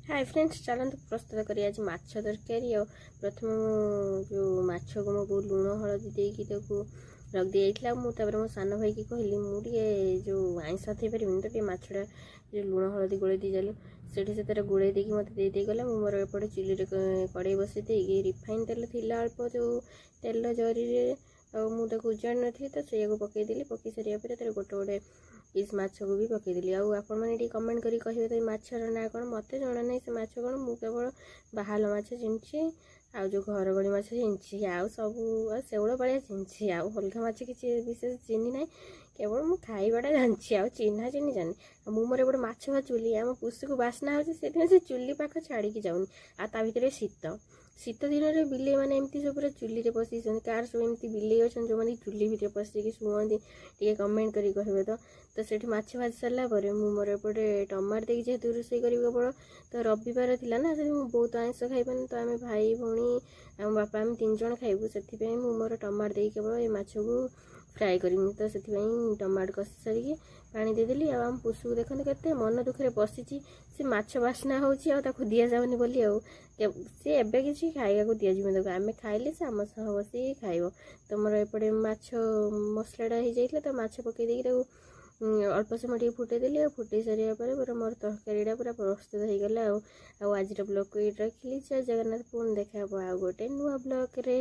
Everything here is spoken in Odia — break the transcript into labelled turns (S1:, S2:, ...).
S1: ହାଇ ଫ୍ରେଣ୍ଡସ୍, ଚାଲନ୍ତୁ ପ୍ରସ୍ତୁତ କରିବା ଆଜି ମାଛ ତରକାରୀ। ଆଉ ପ୍ରଥମେ ମୁଁ ଯେଉଁ ମାଛକୁ ମୋ ବୋଉ ଲୁଣ ହଳଦୀ ଦେଇକି ତାକୁ ରଖିଦେଇଯାଇଥିଲା। ଆଉ ମୁଁ ତାପରେ ମୋ ସାନ ଭାଇକି କହିଲି, ମୁଁ ଟିକେ ଯେଉଁ ଆଇଁଷ ପାରିବିନି ତ, ଟିକେ ମାଛଟା ଯେଉଁ ଲୁଣ ହଳଦୀ ଗୋଳେଇ ଦେଇ ଚାଲୁ। ସେଠି ସେ ତାର ଗୋଳେଇ ଦେଇକି ମୋତେ ଦେଇ ଦେଇଗଲା। ମୁଁ ମୋର ଏପଟେ ଚୁଲିରେ କଡ଼େଇ ବସେଇ ଦେଇକି, ରିଫାଇନ୍ ତେଲ ଥିଲା ଅଳ୍ପ ଯେଉଁ ତେଲ ଜରିରେ, ଆଉ ମୁଁ ତାକୁ ଉଜାଡ଼ି ନଥିଲି, ତ ସେଇଆକୁ ପକାଇଦେଲି। ପକାଇ ସାରିବା ପରେ ତାର ଗୋଟେ ଗୋଟେ ପିସ୍ ମାଛକୁ ବି ପକାଇଦେଲି। ଆଉ ଆପଣମାନେ ଟିକେ କମେଣ୍ଟ କରି କହିବେ ତ ଏଇ ମାଛର ନାଁ କ'ଣ? ମୋତେ ଜଣା ନାହିଁ ସେ ମାଛ କ'ଣ। ମୁଁ କେବଳ ବାହାଲ ମାଛ ଚିହ୍ନିଛି, ଆଉ ଯେଉଁ ଘରଗଳି ମାଛ ଚିହ୍ନିଛି, ଆଉ ସବୁ ଆଉ ଶେଉଳ ପାଳିଆ ଚିହ୍ନିଛି, ଆଉ ଅଲଗା ମାଛ କିଛି ବିଶେଷ ଚିହ୍ନି ନାହିଁ। କେବଳ ମୁଁ ଖାଇବାଟା ଜାଣିଛି, ଆଉ ଚିହ୍ନା ଚିହ୍ନି ଜାଣିନି। ଆଉ ମୁଁ ମୋର ଏପଟେ ମାଛ ଭାଜୁଲି, ଆମ ପୁଷୁକୁ ବାସ୍ନା ହେଉଛି, ସେଥିପାଇଁ ସେ ଚୁଲି ପାଖ ଛାଡ଼ିକି ଯାଉନି। ଆଉ ତା ଭିତରେ ଶୀତ, ଶୀତ ଦିନରେ ବିଲେଇ ମାନେ ଏମିତି ସବୁ ପୁରା ଚୁଲିରେ ପଶିଛନ୍ତି। କାହାର ସବୁ ଏମିତି ବିଲେଇ ଅଛନ୍ତି ଯେଉଁମାନେ ଚୁଲି ଭିତରେ ପଶିକି ଶୁଅନ୍ତି, ଟିକେ କମେଣ୍ଟ କରି କହିବେ ତ। ତ ସେଠି ମାଛ ଭାଜି ସାରିଲା ପରେ ମୁଁ ମୋର ଏପଟେ ଟମାଟୋ ଦେଇକି ଯେହେତୁ ରୋଷେଇ କରିବି କେବଳ, ତ ରବିବାର ଥିଲା ନା, ସେଥିପାଇଁ ମୁଁ ବହୁତ ଆଇଁଷ ଖାଇପାରୁନି। ତ ଆମେ ଭାଇ ଭଉଣୀ ଆମ ବାପା ଆମେ 3 ଜଣ ଖାଇବୁ, ସେଥିପାଇଁ ମୁଁ ମୋର ଟମାଟୋ ଦେଇକି କେବଳ ଏ ମାଛକୁ ଫ୍ରାଏ କରିବି। ତ ସେଥିପାଇଁ ଟମାଟୋ କଷି ସାରିକି ପାଣି ଦେଇଦେଲି। ଆଉ ଆମ ପୁଷୁକୁ ଦେଖନ୍ତୁ କେତେ ମନ ଦୁଃଖରେ ବସିଛି, ସେ ମାଛ ବାସ୍ନା ହେଉଛି ଆଉ ତାକୁ ଦିଆଯାଉନି ବୋଲି। ଆଉ ସେ ଏବେ କିଛି ଖାଇବାକୁ ଦିଆଯିବନି ତାକୁ, ଆମେ ଖାଇଲେ ସେ ଆମ ସହ ବସିକି ଖାଇବ। ତ ମୋର ଏପଟେ ମାଛ ମସଲାଟା ହେଇଯାଇଥିଲା, ତ ମାଛ ପକାଇ ଦେଇକି ତାକୁ ଅଳ୍ପ ସମୟ ଟିକେ ଫୁଟେଇ ଦେଲି। ଆଉ ଫୁଟେଇ ସାରିବା ପରେ ପୁରା ମୋର ତରକାରୀଟା ପୁରା ପ୍ରସ୍ତୁତ ହେଇଗଲା। ଆଉ ଆଜିର ବ୍ଲଗ୍କୁ ଏଇଠି ରଖିଲି। ଜୟ ଜଗନ୍ନାଥ, ପୁଣି ଦେଖା ହେବ ଆଉ ଗୋଟେ ନୂଆ ବ୍ଲଗ୍ରେ।